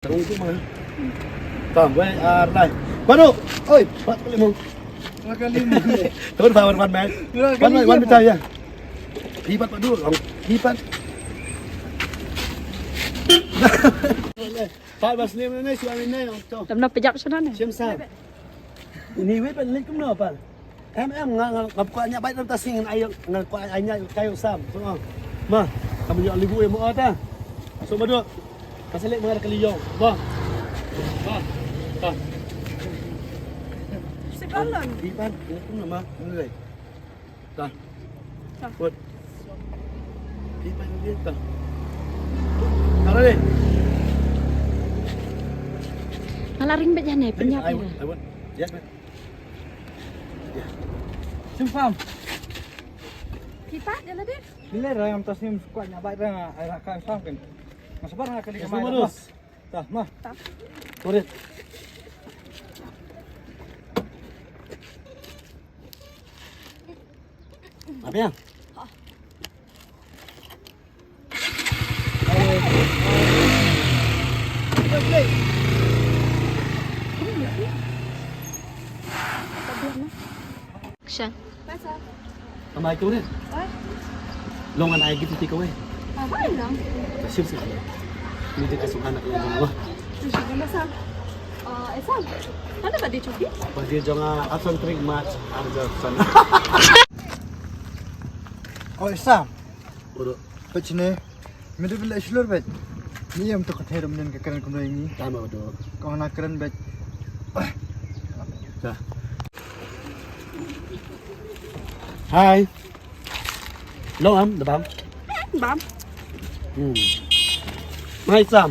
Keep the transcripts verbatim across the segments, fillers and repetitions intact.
Rung tu mah. Tam, wei, ar, lai. Baru. Oi, pat kali mau. Kali mau. Kau dah wan, wan, mai. Wan, wan, wan, bitai ya. Hibat padu, hibat. Pat bas ni mana, suami ni, tu. Tam na pejap sana ni. Siam sa. Ini wei pat lek kumno pat. Em em nga nga nga kwah nya bait tam ta sing ai nga kwah ai nya kai sam. So ma. Kam nya libu em o ta. So ma dok. Ka selek ma ka liong. Ba. Ba. Ta. Sekolah. Di pan. Ini kumno ma. Ini wei. Ta. Ta. Put. Di pan di ta. Tara ni. Nga la ring beit ïa ne, pynïap ïa ne. Ai wut. Ya. Sim pam. Phi pat ïa lade? Ni le rang am ta sim kwah nya bai rang ai ra ka sam ken. Mas bar nga kali ka mai. Ta ma. Ta. Korek. Apa ya? Action. Ka mai tu ne. Long an ai gift ti kawei. Apa long? Ka sip sip. Ni te ka suk anak long wah. Sip sip masa. Ah, Esam. Mana badi chuki? Badi jong a Absan trik match arja Absan. Oh, Esam. Bodoh. Pachne. Mede bila islur bet. Ni em to kather menen ka kren kumno ini. Tama bodoh. Kau na kren bet. Hai. Long am da bam. Bam. Hmm. Mai sam.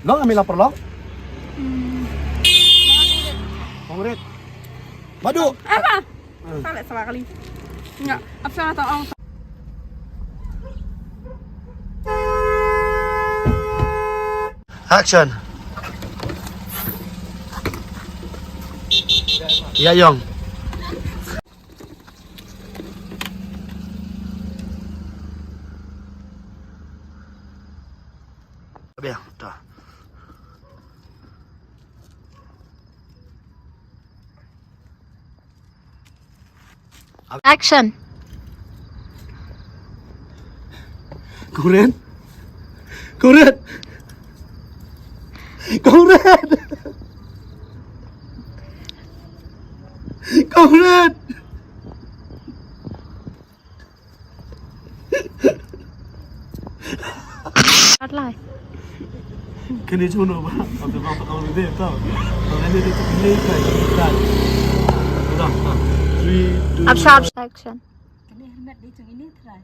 Long am ila perlong. Hmm. Kongret. Madu. Apa? Hmm. Salah salah kali. Enggak. Apa salah tau? Action. Ya yong. Abia, ta. Action. Kongret. Kongret. Kongret. Kongret. Atlai. Kani chuno ba. Apa apa apa dia tahu. Apa dia tu ni kai kai. Udah. Three, two. Absa, absa. Action. Kani helmet dia tu ini try.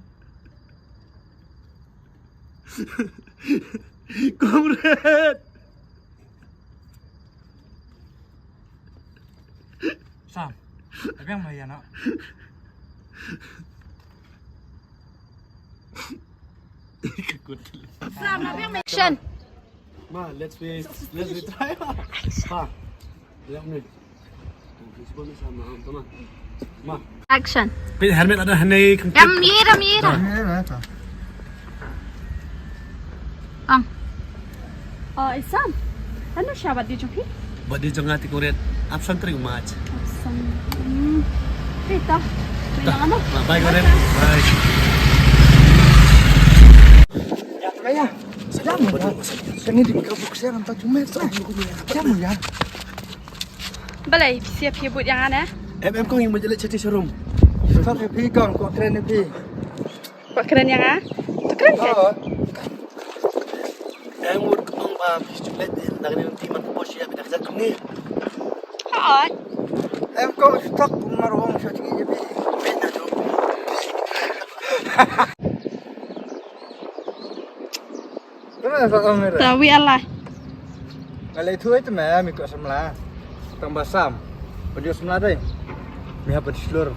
Comrade. Sam, apa yang maya nak? Sam, apa yang maya? Action. Ma, let's be, let's be try. Ha. Yang ni. Principal ni sama, sama. Ma. Action. Pin helmet ada hanai kan. Ram yira, ram yira. Ang. Oh, Isam. Ano siya? Ba't di jong hi? Ba't di jong nga ti kurit? Absent ring match. Absent. Hmm. Kita. Dah. Ano? Bye, kurit. Bye. Kaya. Sedang ya. Kani di ka bukser ang tajumet. Sedang ya. Balei, phi sngewbha phi bud ïa nga ne? Em em kong ïa nga jylliew shatei sharum. Sngewbha phi kong, kwah kren ïa phi. Kwah kren ïa nga? To kren ka. Em mut kong ba phi jylliew na kane lynti man ka posh ïa phi da ka jait kumne. Hooid. Em kong stok mar ong sha jngi ïa phi. Phi na jong. Tawi Allah. Nga leh thuh ïa me, me kwah samla. Tang ba sam. Pynjot samla dei. Me hap pynslur.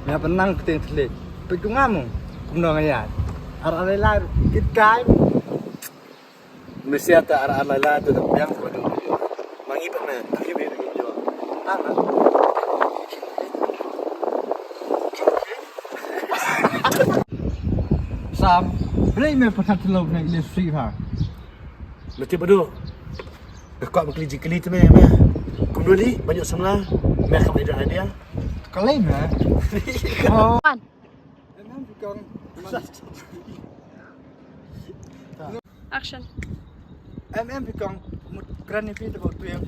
Me hap pynnang ktien thylliej. Pynjot nga mo. Kumno nga ïaid. Ar ar lai lai kit kai. Me sia ta ar ar lai lai tu da biang ko. Mangi pa me. Ki me me jo. Ana. Sam, balei me pynhap tynlong na ile sri ha. Me tip badu. Ka kwah ban kylli jingkylli te me, me. Kumno li, ban ïoh samla, me kam idea idea. Kylli me. Oh. One. Em em phi kong. Action. Em em phi kong. Mut kren ni phi te bau tu em.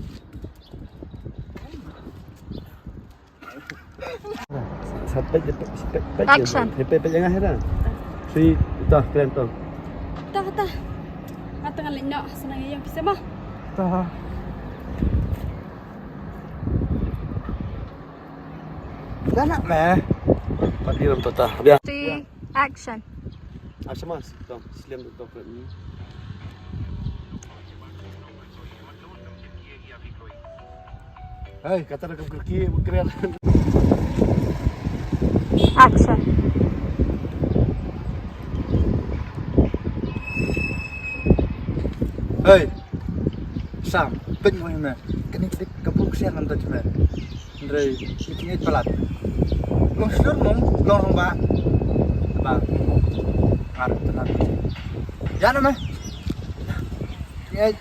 Sa peit, peit, peit, peit. Action. Peit, peit, peit, jangan heran. Si, dah, keren tu. Tah, tah. Nga tang leit noh, sa nang ïa phi sa mo. Tah. Dah nak meh. Pat di dalam tah, tah. Biar. Three, action. Action mas. Tong, slim tu, tong, keren ni. Hei, kata dah kau kerki, berkeren. Action. Hei. Sam, peit mo ïa me. Kane ka dik ka buk sian ngan touch me. Hynrei, ki ngi palat. Long shlur mong, long long ba. Ba. Ngar, tenang. Ïa na me. Ngi.